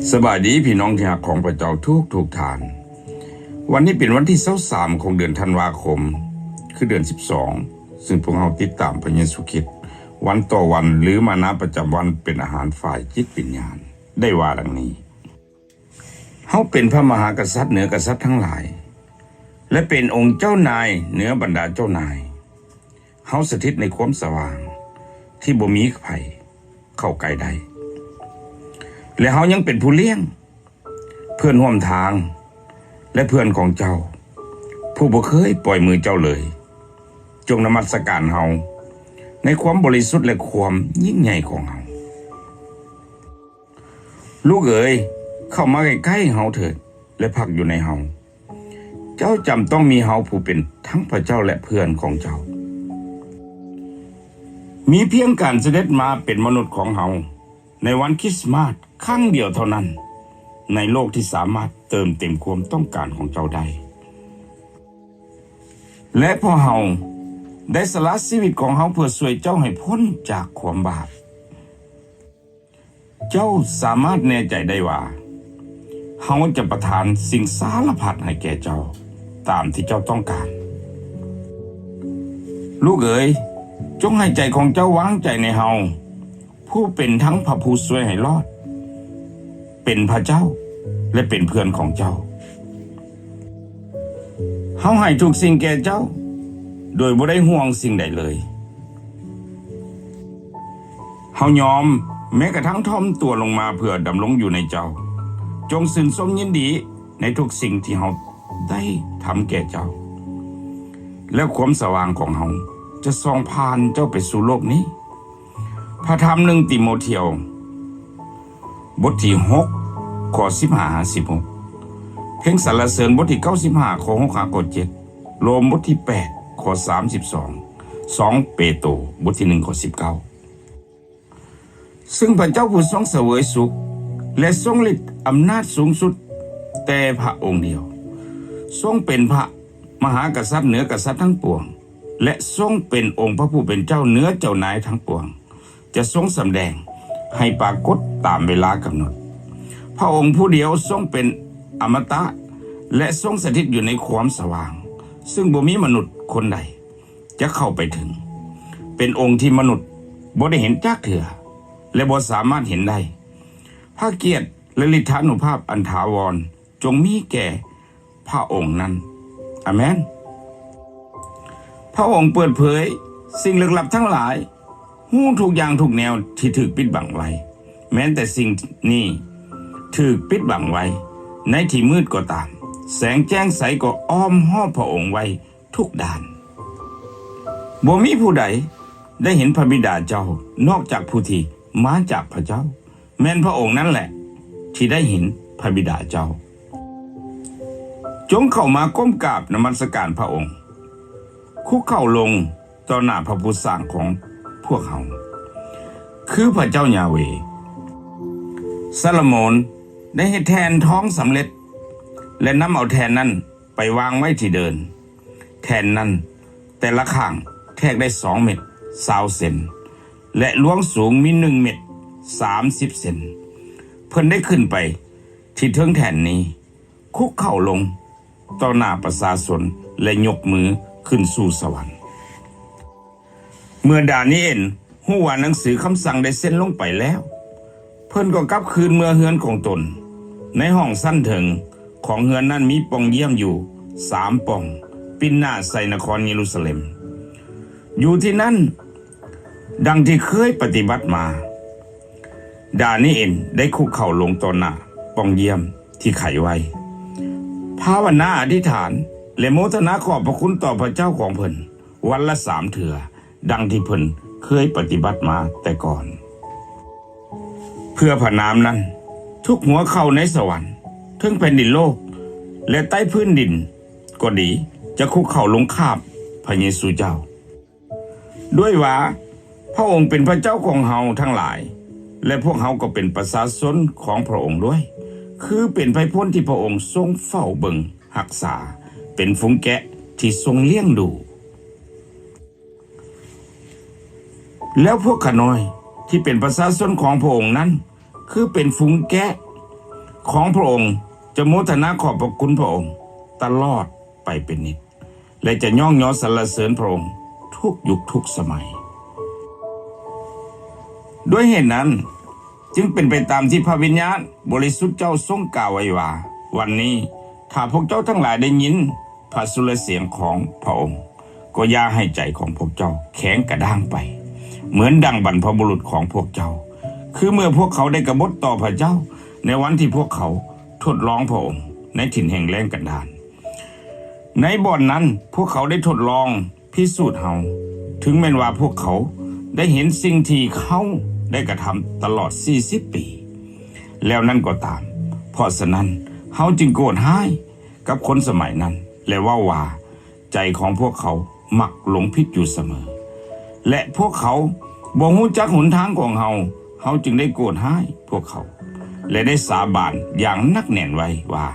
ສະບາຍດີພີ່ນ້ອງທີ່ຮັກຂອງພະເຈົ້າທຸກໆທ່ານ. ວັນນີ້ເປັນວັນທີຊາວສາມຂອງເດືອນທັນວາຄົມ ຄືເດືອນສິບສອງ ຊຶ່ງພວກເຮົາຕິດຕາມພະເຢຊູຄຣິດວັນຕໍ່ວັນ ຫຼື ມານາປະຈຳວັນເປັນອາຫານຝ່າຍຈິດວິນຍານ ໄດ້ວ່າດັ່ງນີ້: ເຮົາເປັນພະມະຫາກະສັດເໜືອກະສັດທັງຫຼາຍ ແລະ ເປັນອົງເຈົ້ານາຍເໜືອບັນດາເຈົ້ານາຍ. ເຮົາສະຖິດໃນຄວາມສະຫວ່າງທີ່ບໍ່ມີໃຜເຂົ້າໃກ້ໄດ້ ແລະ ເຮົາຍັງເປັນຜູ້ລ້ຽງ, ເພື່ອນຮ່ວມທາງ ແລະ ເພື່ອນຂອງເຈົ້າ ຜູ້ບໍ່ເຄີຍປ່ອຍມືເຈົ້າເລີຍ. ຈົ່ງນະມັດສະການເຮົາໃນຄວາມບໍລິສຸດ ແລະ ຄວາມຍິ່ງໃຫຍ່ຂອງເຮົາ. ລູກເອີຍ, ເຂົ້າມາໃກ້ໆເຮົາເຖີດ ແລະ ພັກຢູ່ໃນເຮົາ. ເຈົ້າຈຳຕ້ອງມີເຮົາຜູ້ເປັນທັງພະເຈົ້າ ແລະ ເພື່ອນຂອງເຈົ້າ. ມີພຽງການສະເດັດມາເປັນມະນຸດຂອງເຮົາໃນວັນຄຣິສມາດຄັ້ງດຽວເທົ່ານັ້ນ ໃນໂລກທີ່ສາມາດເຕີມເຕັມຄວາມຕ້ອງການຂອງເຈົ້າໄດ້. ແລະ ເພາະເຮົາໄດ້ສະຫຼະຊີວິດຂອງເຮົາເພື່ອຊ່ວຍເຈົ້າໃຫ້ພົ້ນຈາກຄວາມບາບ. ເຈົ້າສາມາດແນ່ໃຈໄດ້ວ່າ ເຮົາຈະປະທານສິ່ງສາລະພັດໃຫ້ແກ່ເຈົ້າຕາມທີ່ເຈົ້າຕ້ອງການ. ລູກເອີຍ, ຈົ່ງໃຫ້ໃຈຂອງເຈົ້າວາງໃຈໃນເຮົາ ຜູ້ເປັນທັງພະຜູ້ຊ່ວຍໃຫ້ລອດ, ເປັນພະເຈົ້າ ແລະ ເປັນເພື່ອນຂອງເຈົ້າ. ເຮົາໃຫ້ທຸກສິ່ງແກ່ເຈົ້າ ໂດຍບໍ່ໄດ້ຫ່ວງສິ່ງໃດເລີຍ. ເຮົາຍອມແມ້ກະທັ່ງຖ່ອມຕົວລົງມາເພື່ອດຳລົງຢູ່ໃນເຈົ້າ. ຈົ່ງຊື່ນຊົມຍິນດີໃນທຸກສິ່ງທີ່ເຮົາໄດ້ທຳແກ່ເຈົ້າ ແລະ ຄວາມສະຫວ່າງຂອງເຮົາຈະສ່ອງຜ່ານເຈົ້າໄປສູ່ໂລກນີ້. ພະທຳໜຶ່ງຕີໂມທຽວ ບົດທີຫົກ ຂໍ້ສິບຫ້າຫາສິບຫົກ, ເພງສັນລະເສີນບົດທີເກົ້າສິບຫ້າ ຂໍ້ຫົກຫາຂໍ້ເຈັດ, ໂລມບົດທີແປດ ຂໍ້ສາມສິບສອງ, ສອງເປໂຕ ບົດທີໜຶ່ງ ຂໍ້ສິບເກົ້າ. ຊຶ່ງພະເຈົ້າຜູ້ຊົງສະເຫວີຍສຸກ ແລະ ຊົງລິດອຳນາດສູງສຸດແຕ່ພະອົງດຽວ, ຊົງເປັນພະມະຫາກະສັດເໜືອກະສັດທັງປວງ ແລະ ຊົງເປັນອົງພະຜູ້ເປັນເຈົ້າເໜືອເຈົ້ານາຍທັງປວງ, ຈະຊົງສຳແດງໃຫ້ປາກົດຕາມເວລາກຳນົດ. ພະອົງຜູ້ດຽວຊົງເປັນອະມະຕະ ແລະ ຊົງສະຖິດຢູ່ໃນຄວາມສະຫວ່າງ ຊຶ່ງບໍ່ມີມະນຸດຄົນໃດຈະເຂົ້າໄປເຖິງ, ເປັນອົງທີ່ມະນຸດບໍ່ໄດ້ເຫັນຈັກເທື່ອ ແລະ ບໍ່ສາມາດເຫັນໄດ້. ພະກຽດ ແລະ ລິດທານຸພາບອັນຖາວອນ ຈົ່ງມີແກ່ພະອົງນັ້ນ. ອາເມນ. ພະອົງເປີດເຜີຍສິ່ງລຶກລັບທັງຫຼາຍ, ຮູ້ທຸກຢ່າງທຸກແນວທີ່ຖືກປິດບັງໄວ້. ແມ່ນແຕ່ສິ່ງນີ້ຖືກປິດບັງໄວ້ໃນທີ່ມືດກໍຕາມ, ແສງແຈ້ງໃສກໍອ້ອມຮອບພະອົງໄວ້ທຸກດ້ານ. ບໍ່ມີຜູ້ໃດໄດ້ເຫັນພະບິດາເຈົ້າ ນອກຈາກຜູ້ທີ່ມາຈາກພະເຈົ້າ. ແມ່ນພະອົງນັ້ນແຫຼະທີ່ໄດ້ເຫັນພະບິດາເຈົ້າ. ຈົ່ງເຂົ້າມາກົ້ມກາບນະມັດສະການພະອົງ, ຄຸກເຂົ່າລົງຕໍ່ໜ້າພະຜູ້ສ້າງຂອງພວກເຮົາ, ຄືພະເຈົ້າຢາເວ. ຊາໂລໂມນໄດ້ເຮັດແທ່ນທອງສຳເລັດ ແລະ ນຳເອົາແທ່ນນັ້ນໄປວາງໄວ້ທີ່ເດີ່ນ. ແທ່ນນັ້ນແຕ່ລະຂ້າງແທກໄດ້ສອງເມັດຊາວເຊັນ ແລະ ລວງສູງມີໜຶ່ງເມັດສາມສິບເຊັນ. ເພິ່ນໄດ້ຂຶ້ນໄປທີ່ເທິງແທ່ນນີ້, ຄຸກເຂົ່າລົງຕໍ່ໜ້າປະຊາຊົນ ແລະ ຍົກມືຂຶ້ນສູ່ສະຫວັນ. ເມື່ອດານີເອນຮູ້ວ່າໜັງສືຄຳສັ່ງໄດ້ເຊັນລົງໄປແລ້ວ, ເພິ່ນກໍກັບຄືນເມືອເຮືອນຂອງຕົນ. ໃນຫ້ອງຊັ້ນເທິງຂອງເຮືອນນັ້ນມີປ່ອງຢ້ຽມຢູ່ສາມປ່ອງ, ປິ່ນໜ້າໃສ່ນະຄອນເຢຣູຊາເລັມ. ຢູ່ທີ່ນັ້ນ, ດັ່ງທີ່ເຄີຍປະຕິບັດມາ, ດານີເອນໄດ້ຄຸກເຂົ່າລົງຕໍ່ໜ້າປ່ອງຢ້ຽມທີ່ໄຂໄວ້, ພາວະນາອະທິຖານ ແລະ ໂມທະນາຂອບພະຄຸນຕໍ່ພະເຈົ້າຂອງເພິ່ນ. ວັນລະສາມເທື່ອ, ດັ່ງທີ່ເພິ່ນເຄີຍປະຕິບັດມາແຕ່ກ່ອນ. ເພື່ອພະນາມນັ້ນ, ທຸກຫົວເຂົ່າໃນສະຫວັນ, ເທິງແຜ່ນດິນໂລກ ແລະ ໃຕ້ພື້ນດິນກໍດີ, ຈະຄຸກເຂົ່າລົງຂາບພະເຢຊູເຈົ້າ, ດ້ວຍວ່າພະອົງເປັນພະເຈົ້າຂອງເຮົາທັງຫຼາຍ, ແລະ ພວກເຮົາກໍເປັນປະຊາຊົນຂອງພະອົງດ້ວຍ, ຄືເປັນໄພພົນທີ່ພະອົງຊົງເຝົ້າເບິ່ງຮັກສາ, ເປັນຝູງແກະທີ່ຊົງລ້ຽງດູ. ແລ້ວພວກຂ້ານ້ອຍທີ່ເປັນປະຊາຊົນຂອງພະອົງນັ້ນ ຄືເປັນຝູງແກະ ຂອງພຣະອົງ ຈະໂມທະນາຂອບພຣະຄຸນພຣະອົງຕະຫຼອດໄປເປັນນິດ ແລະ ຈະຍ້ອງຍໍສັນລະເສີນພຣະອົງທຸກຍຸກທຸກສະໄໝ. ດ້ວຍເຫດນັ້ນ ຈຶ່ງເປັນໄປຕາມທີ່ພຣະວິນຍານບໍລິສຸດເຈົ້າຊົງກ່າວໄວ້ວ່າ, ວັນນີ້ ຖ້າພວກເຈົ້າທັງຫຼາຍໄດ້ຍິນພຣະສຸລະສຽງຂອງພຣະອົງ, ກໍຢ່າໃຫ້ໃຈຂອງພວກເຈົ້າແຂງກະດ້າງໄປ ເໝືອນດັ່ງບັນພະບຸລຸດຂອງພວກເຈົ້າ, ຄືເມື່ອພວກເຂົາໄດ້ກະບົດຕໍ່ພຣະເຈົ້າ ໃນວັນທີ່ພວກເຂົາທົດລອງພຣະອົງໃນຖິ່ນແຫ້ງແລ້ງກັນດານ. ໃນບ່ອນນັ້ນພວກເຂົາໄດ້ທົດລອງພິສູດເຮົາ, ເຖິງແມ່ນວ່າພວກເຂົາໄດ້ເຫັນສິ່ງທີ່ເຮົາໄດ້ກະທຳຕະຫຼອດສີ່ສິບປີແລ້ວນັ້ນກໍຕາມ. ເພາະສະນັ້ນ ເຮົາຈຶ່ງໂກດຮ້າຍກັບຄົນສະໄໝນັ້ນ ແລະ ເວົ້າວ່າ, ໃຈຂອງພວກເຂົາມັກຫຼົງຜິດຢູ່ສະເໝີ ແລະ ພວກເຂົາບໍ່ຮູ້ຈັກຫົນທາງຂອງເຮົາ, ເຮົາຈຶ່ງໄດ້ໂກດຮ້າຍພວກເຂົາ ແລະ ໄດ້ສາບານຢ່າງໜັກແໜ້ນໄວ້ວ່າ,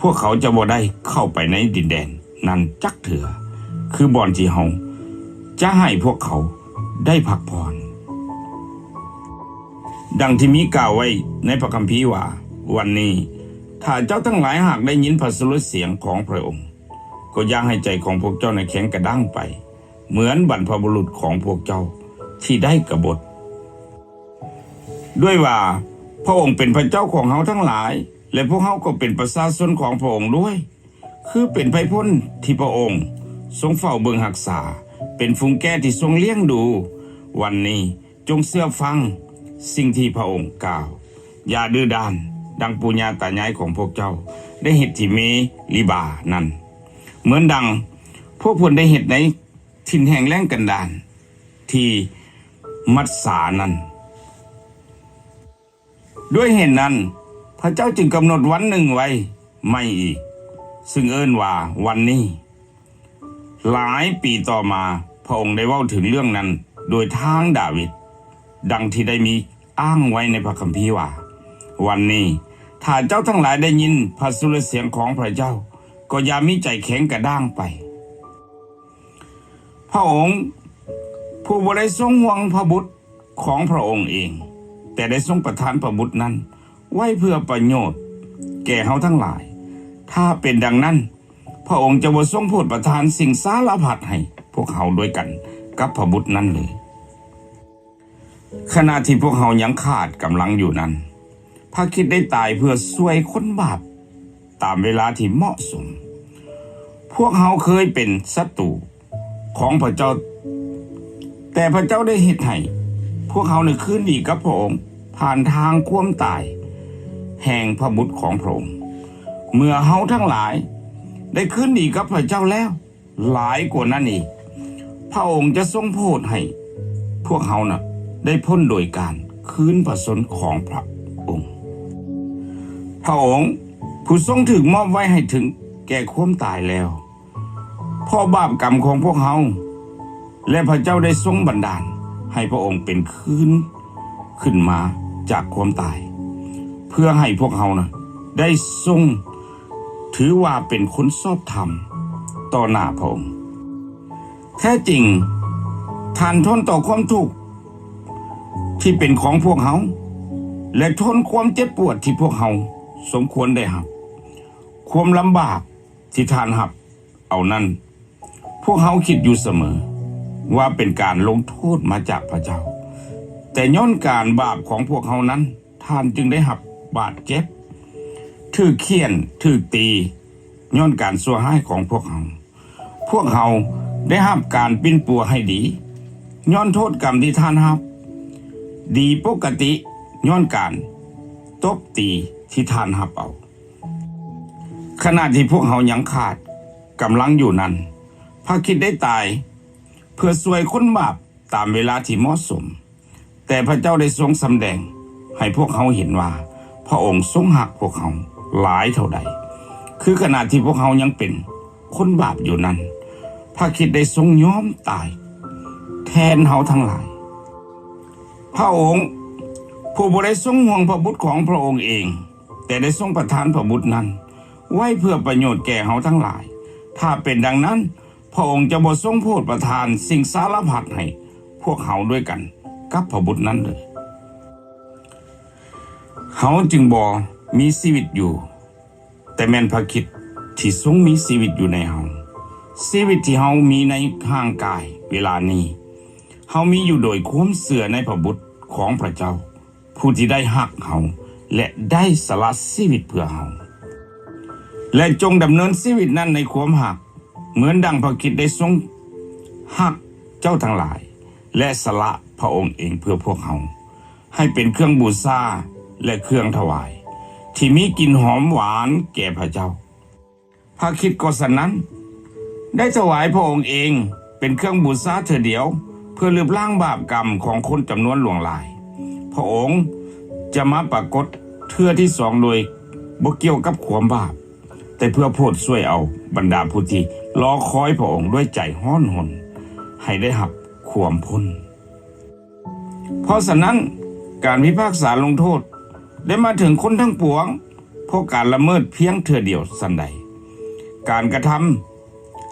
ພວກເຂົາຈະບໍ່ໄດ້ເຂົ້າໄປໃນດິນແດນນັ້ນຈັກເທື່ອ, ຄືບ່ອນທີ່ເຮົາຈະໃຫ້ພວກເຂົາໄດ້ພັກຜ່ອນ. ດັ່ງທີ່ມີກ່າວໄວ້ໃນພຣະຄຳພີວ່າ, ວັນນີ້ ຖ້າເຈົ້າທັງຫຼາຍຫາກໄດ້ຍິນພຣະສຸລະສຽງຂອງພຣະອົງ, ກໍຢ່າໃຫ້ໃຈຂອງພວກເຈົ້ານັ້ນແຂງກະດ້າງໄປ ເໝືອນບັນພະບຸລຸດຂອງພວກເຈົ້າທີ່ໄດ້ກະບົດ. ດ້ວຍວ່າພຣະອົງເປັນພຣະເຈົ້າຂອງເຮົາທັງຫຼາຍ ແລະ ພວກເຮົາກໍເປັນປະຊາຊົນຂອງພຣະອົງດ້ວຍ, ຄືເປັນໄພພົນທີ່ພຣະອົງຊົງເຝົ້າເບິ່ງຮັກສາ, ເປັນຝູງແກະທີ່ຊົງລ້ຽງດູ. ວັນນີ້ ຈົ່ງເຊື່ອຟັງສິ່ງທີ່ພຣະອົງກ່າວ, ຢ່າດື້ດ້ານ ດັ່ງປູ່ຍ່າຕາຍາຍຂອງພວກເຈົ້າໄດ້ເຮັດທີ່ເມຣິບານັ້ນ, ເໝືອນດັ່ງພວກເພິ່ນໄດ້ເຮັດໃນຖິ່ນແຫ້ງແລ້ງກັນດານທີ່ມັດສານັ້ນ. ດ້ວຍເຫດນັ້ນ ພຣະເຈົ້າຈຶ່ງກຳນົດວັນໜຶ່ງໄວ້ໃໝ່ອີກ, ຊຶ່ງເອີ້ນວ່າວັນນີ້. ຫຼາຍປີຕໍ່ມາ ພຣະອົງໄດ້ເວົ້າເຖິງເລື່ອງນັ້ນໂດຍທາງດາວິດ, ດັ່ງທີ່ໄດ້ມີອ້າງໄວ້ໃນພຣະຄຳພີວ່າ, ວັນນີ້ ຖ້າເຈົ້າທັງຫຼາຍໄດ້ຍິນພຣະສຸລະສຽງຂອງພຣະເຈົ້າ, ກໍຢ່າມີໃຈແຂງກະດ້າງໄປ. ພຣະອົງຜູ້ບໍ່ໄດ້ຊົງຫ່ວງພຣະບຸດຂອງພຣະອົງເອງ, ແຕ່ໄດ້ຊົງປະທານພຣະບຸດນັ້ນໄວ້ເພື່ອປະໂຫຍດແກ່ເຮົາທັງຫຼາຍ. ຖ້າເປັນດັ່ງນັ້ນ, ພຣະອົງຈະບໍ່ຊົງໂຜດປະທານສິ່ງສາລະພັດໃຫ້ພວກເຮົາດ້ວຍກັນກັບພຣະບຸດນັ້ນເລີຍ. ຂະນະທີ່ພວກເຮົາຍັງຂາດກຳລັງຢູ່ນັ້ນ, ພຣະຄຣິດໄດ້ຕາຍເພື່ອຊ່ວຍຄົນບາບຕາມເວລາທີ່ເໝາະສົມ. ພວກເຮົາເຄີຍເປັນສັດຕູຂອງພຣະເຈົ້າ, ແຕ່ພຣະເຈົ້າໄດ້ເຮັດໃຫ້ພວກເຮົາໄດ້ຄືນດີກັບພຣະອົງ ຜ່ານທາງຄວາມຕາຍແຫ່ງພຣະບຸດຂອົງພຣະອົງ. ເມື່ອເຮົາທັງຫຼາຍໄດ້ຄືນດີກັບພຣະເຈົ້າແລ້ວ, ຫຼາຍກວ່ານັ້ນອີກ, ພຣະອົງຈະຊົງໂຜດໃຫ້ພວກເຮົານະໄດ້ພົ້ນໂດຍການຄືນພຣະຊົນຂອງພຣະອົງ. ພຣະອົງຜູ້ຊົງຖືກມອບໄວ້ໃຫ້ເຖິງແກ່ຄວາມຕາຍແລ້ວ, ເພາະບາບກຳຂອງພວກເຮົາ, ແລະ ພຣະເຈົ້າໄດ້ຊົງບັນດານໃຫ້ພຣະອົງເປັນຄືນຂຶ້ນມາຈາກຄວາມຕາຍ, ເພື່ອໃຫ້ພວກເຮົານະໄດ້ຊົງ ຖືວ່າເປັນຄົນຊອບທຳຕໍ່ໜ້າພຣະອົງ. ແທ້ຈິງ, ທ່ານທົນຕໍ່ຄວາມທຸກທີ່ເປັນຂອງພວກເຮົາ ແລະ ທົນຄວາມເຈັບປວດທີ່ພວກເຮົາສົມຄວນໄດ້ຮັບ. ຄວາມລຳບາກທີ່ທ່ານຮັບເອົານັ້ນ, ພວກເຮົາຄິດຢູ່ສະເໝີວ່າເປັນການລົງໂທດມາຈາກພຣະເຈົ້າ, ແຕ່ຍ້ອນການບາບຂອງພວກເຮົານັ້ນ, ທ່ານຈຶ່ງໄດ້ຮັບບາດເຈັບ, ຖືກຂ້ຽນ, ຖືກຕີ, ຍ້ອນການຊົ່ວຮ້າຍຂອງພວກເຮົາ. ພວກເຮົາໄດ້ຮັບການປິ່ນປົວໃຫ້ດີ, ຍ້ອນໂທດກຳທີ່ທ່ານຮັບ, ດີປົກກະຕິ, ຍ້ອນການຕົບຕີທີ່ທ່ານຮັບເອົາ. ຂະນະທີ່ພວກເຮົາຍັງຂາດກຳລັງຢູ່ນັ້ນ, ພຣະຄຣິດໄດ້ຕາຍເພື່ອຊ່ວຍຄົນບາບ ຕາມເວລາທີ່ເໝາະສົມ, ແຕ່ພຣະເຈົ້າໄດ້ຊົງສຳແດງໃຫ້ພວກເຮົາເຫັນວ່າ ພຣະອົງຊົງຮັກພວກເຮົາຫຼາຍເທົ່າໃດ. ຄືຂະນະທີ່ພວກເຮົາຍັງເປັນຄົນບາບຢູ່ນັ້ນ, ພຣະຄຣິດໄດ້ຊົງຍອມຕາຍແທນເຮົາທັງຫຼາຍ. ພຣະອົງຜູ້ບໍ່ໄດ້ຊົງຫ່ວງພຣະບຸດຂອງພຣະອົງເອງ, ແຕ່ໄດ້ຊົງປະທານພຣະບຸດນັ້ນໄວ້ເພື່ອປະໂຫຍດແກ່ເຮົາທັງຫຼາຍ. ຖ້າເປັນດັ່ງນັ້ນ, ພຣະອົງຈະບໍ່ຊົງໂຜດປະທານສິ່ງສາລະພັດໃຫ້ພວກເຮົາດ້ວຍກັນກັບພຣະບຸດນັ້ນເລີຍ. ເຮົາຈຶ່ງບໍ່ ມີຊີວິດຢູ່, ແຕ່ແມ່ນພະຄຣິດທີ່ຊົງມີຊີວິດຢູ່ໃນເຮົາ. ຊີວິດທີ່ເຮົາມີໃນຮ່າງກາຍເວລານີ້, ເຮົາມີຢູ່ໂດຍຄວາມເຊື່ອໃນພະບຸດຂອງພະເຈົ້າ, ຜູ້ທີ່ໄດ້ຮັກເຮົາ ແລະ ໄດ້ສະຫຼະຊີວິດເພື່ອເຮົາ. ແລະ ຈົ່ງດຳເນີນຊີວິດນັ້ນໃນຄວາມຮັກ, ເໝືອນດັ່ງພະຄຣິດໄດ້ຊົງຮັກເຈົ້າທັງຫຼາຍ ແລະ ສະຫຼະພະອົງເອງເພື່ອພວກເຮົາ, ໃຫ້ເປັນເຄື່ອງບູຊາ ແລະ ເຄື່ອງຖວາຍ ທີ່ມີກິ່ນຫອມຫວານແກ່ພະເຈົ້າ. ພະຄຣິດກໍສະນັ້ນ, ໄດ້ຖວາຍພະອົງເອງເປັນເຄື່ອງບູຊາເທື່ອດຽວ ເພື່ອລຶບລ້າງບາບກຳຂອງຄົນຈຳນວນຫຼວງຫຼາຍ. ພະອົງຈະມາປາກົດເທື່ອທີສອງໂດຍບໍ່ກ່ຽວກັບຄວາມບາບ, ແຕ່ເພື່ອໂຜດຊ່ວຍເອົາບັນດາຜູ້ທີ່ລໍຄອຍພະອົງດ້ວຍໃຈຮ້ອນຮົນ ໃຫ້ໄດ້ຮັບຄວາມພົ້ນ. ເພາະສະນັ້ນ, ການພິພາກສາລົງໂທດໄດ້ມາເຖິງຄົນທັງປວງ ເພາະການລະເມີດພຽງເທື່ອດຽວສັນໃດ, ການກະທຳ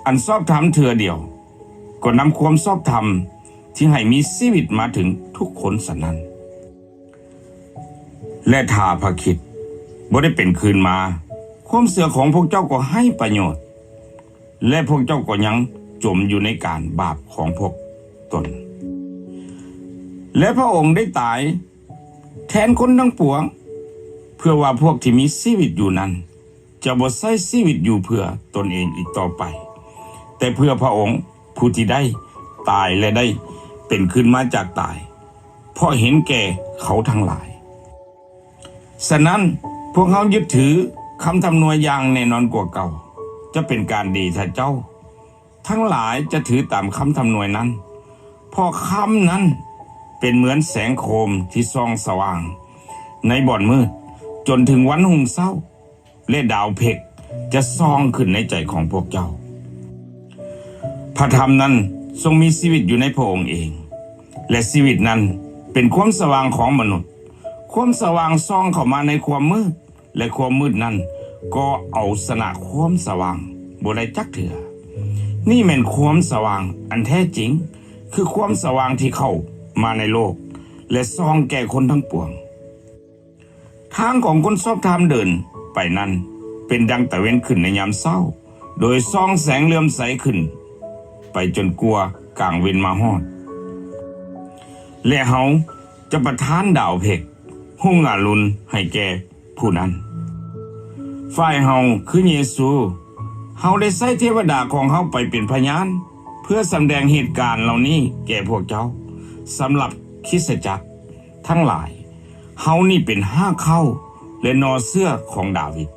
ອັນຊອບທຳເທື່ອດຽວ ກໍນຳຄວາມຊອບທຳທີ່ໃຫ້ມີຊີວິດມາເຖິງທຸກຄົນສະນັ້ນ. ແລະ ຖ້າພະຄຣິດບໍ່ໄດ້ເປັນຄືນມາ, ຄວາມເຊື່ອຂອງພວກເຈົ້າກໍໄຮ້ປະໂຫຍດ, ແລະ ພວກເຈົ້າກໍຍັງຈົມຢູ່ໃນການບາບຂອງພວກຕົນ. ແລະ ພະອົງໄດ້ຕາຍແທນຄົນທັງປວງ, ເພື່ອວ່າພວກທີ່ມີຊີວິດຢູ່ນັ້ນ ຈະບໍ່ໃຊ້ຊີວິດຢູ່ເພື່ອຕົນເອງອີກຕໍ່ໄປ, ແຕ່ເພື່ອພະອົງຜູ້ທີ່ໄດ້ຕາຍ ແລະ ໄດ້ເປັນຄືນມາຈາກຕາຍ, ເພາະເຫັນແກ່ເຂົາທັງຫຼາຍ. ສະນັ້ນ, ພວກເຮົາຍຶດຖືຄຳທຳນວຍຢ່າງແນ່ນອນກວ່າເກົ່າ. ຈະເປັນການດີຖ້າເຈົ້າທັງຫຼາຍຈະຖືຕາມຄຳທຳນວຍນັ້ນ, ເພາະຄຳນັ້ນເປັນເໝືອນແສງໂຄມທີ່ສ່ອງສະຫວ່າງໃນບ່ອນມືດ, ຈົນເຖິງວັນຮຸ່ງເຊົ້າ ແລະ ດາວເພັກຈະສ່ອງຂຶ້ນໃນໃຈຂອງພວກເຈົ້າ. ພະທຳນັ້ນຊົງມີຊີວິດຢູ່ໃນພະອົງເອງ, ແລະ ຊີວິດນັ້ນເປັນຄວາມສະຫວ່າງຂອງມະນຸດ. ຄວາມສະຫວ່າງສ່ອງເຂົ້າມາໃນຄວາມມືດ, ແລະ ຄວາມມືດນັ້ນກໍເອົາຊະນະຄວາມສະຫວ່າງບໍ່ໄດ້ຈັກເທື່ອ. ນີ້ແມ່ນຄວາມສະຫວ່າງອັນແທ້ຈິງ, ຄືຄວາມສະຫວ່າງທີ່ເຂົ້າມາໃນໂລກ ແລະ ສ່ອງແກ່ຄົນທັງປວງ. ທາງຂອງຄົນຊອບທຳເດີນໄປນັ້ນ ເປັນດັ່ງຕາເວັນຂຶ້ນໃນຍາມເຊົ້າ, ໂດຍສ່ອງແສງເຫຼື້ອມໃສຂຶ້ນໄປຈົນກວ່າກາງເວັນມາຮອດ. ແລະ ເຮົາຈະປະທານດາວເພັກຮຸ່ງອາລຸນໃຫ້ແກ່ຜູ້ນັ້ນ. ຝ່າຍເຮົາຄືເຢຊູ, ເຮົາໄດ້ໃຊ້ເທວະດາຂອງເຮົາໄປເປັນພະຍານ ເພື່ອສຳແດງເຫດການເຫຼົ່ານີ້ແກ່ພວກເຈົ້າ. ສຳລັບຄຣິສຕະຈັກທັງຫຼາຍ, ເຮົານີ້ເປັນຮາກເຄົ້າ ແລະ ໜໍ່ເຊື້ອຂອງດາວິດ,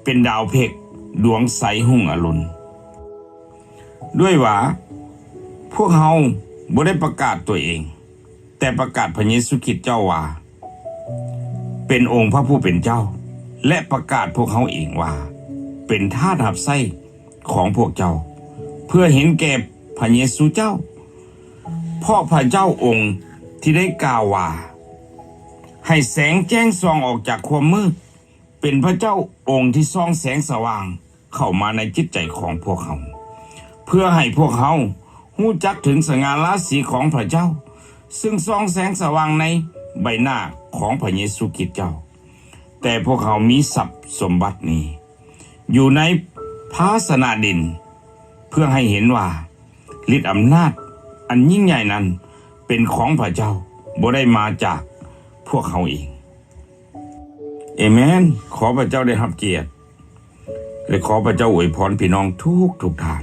ເປັນດາວເພັກດວງໃສຮຸ່ງອາລຸນ. ດ້ວຍວ່າພວກເຮົາບໍ່ໄດ້ປະກາດຕົວເອງ, ແຕ່ປະກາດພະເຢຊູຄຣິດເຈົ້າວ່າເປັນອົງພະຜູ້ເປັນເຈົ້າ, ແລະ ປະກາດພວກເຮົາເອງວ່າເປັນທາດຮັບໃຊ້ຂອງພວກເຈົ້າ, ເພື່ອເຫັນແກ່ພະເຢຊູເຈົ້າ. ເພາະພະເຈົ້າອົງທີ່ໄດ້ກ່າວວ່າ, ໃຫ້ແສງແຈ້ງສ່ອງອອກຈາກຄວາມມືດ, ເປັນພະເຈົ້າອົງທີ່ສ່ອງແສງສະຫວ່າງເຂົ້າມາໃນຈິດໃຈຂອງພວກເຮົາ, ເພື່ອໃຫ້ພວກເຮົາຮູ້ຈັກເຖິງສະຫງ່າລາສີຂອງພະເຈົ້າ, ຊຶ່ງສ່ອງແສງສະຫວ່າງໃນໃບໜ້າຂອງພະເຢຊູຄຣິດເຈົ້າ. ແຕ່ພວກເຮົາມີຊັບສົມບັດນີ້ຢູ່ໃນພາຊະນະດິນ, ເພື່ອໃຫ້ເຫັນວ່າ ລິດອຳນາດອັນຍິ່ງໃຫຍ່ນັ້ນເປັນຂອງພະເຈົ້າ, ບໍ່ໄດ້ມາຈາກພວກເຮົາເອງ. ເອເມນ. ຂໍພະເຈົ້າໄດ້ຮັບກຽດ ແລະ ຂໍພະເຈົ້າອວຍພອນພີ່ນ້ອງທຸກໆທ່ານ.